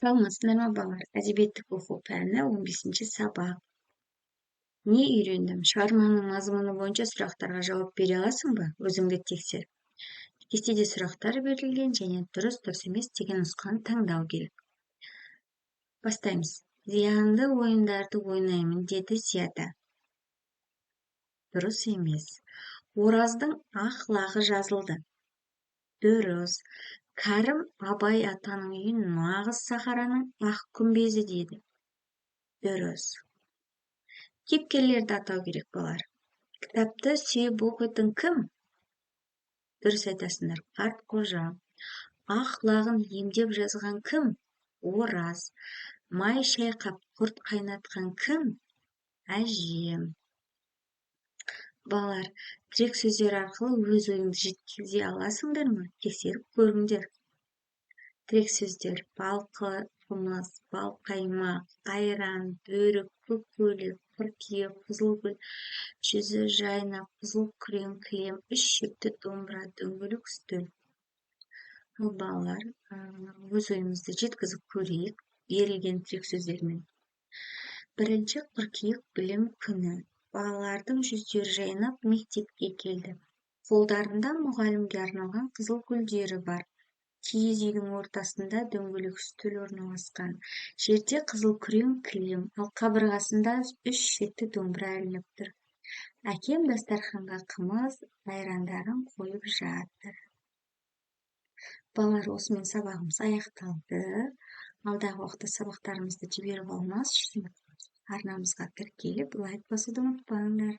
Саламатсыздар ма, балалар? Әдебиеттік оқу пәні, 15-сабақ. Не үйрендім? Шығарманың мазмұны бойынша сұрақтарға жауап бере аласың ба? Өзіңді тексер. Кестеде сұрақтар берілген және дұрыс, дұрыс емес деген нұсқаны таңдау керек. Бастаймыз. Зиянды ойындарды ойнаймын деді Зияда. Дұрыс емес. Ораздың ақ лағы жазылды. Дұрыс. Кәрім Абай атаның үйін нағыз сахараның ақ күмбезі деді. Дұрыс. Кейіпкерлерді атау керек, балалар. Кітапты сүйіп оқитын кім? Дұрыс айтасыңдар, Қартқожа. Ақ лағын емдеп жазған кім? Ораз. Май шайқап, құрт қайнатқан кім? Әжем. Балалар, тірек сөздер арқылы өз ойыңды жеткізе аласыңдар ма? Тексеріп көріңдер. Тірек сөздер: бал, қымыз, балқаймақ, айран, бөрік, көк көйлек, қыркүйек, қызыл гүл, жүзі жайнап, қызыл күрең кілем, үш шекті домбыра, дөңгелек үстел. Ал, балалар, өз ойымызды жеткізіп көрейік берілген тірек сөздермен. 1 қыркүйек — білім күні. Балалардың жүздері жайнап мектепке келді. Қолдарында мұғалімге арналған қызыл гүлдері бар. Киіз үйдің ортасында дөңгелек үстел орналасқан. Жерде қызыл күрең кілем, ал қабырғасында үш шекті домбыра ілініп тұр. Әкем дастарханға қымыз, айрандарын қойып жатыр. Балалар, осымен сабағымыз аяқталды. Алдағы уақытта сабақтарымызды жіберіп алмас үшін арнамызға тіркеліп, лайк басуды ұмытпаңдар.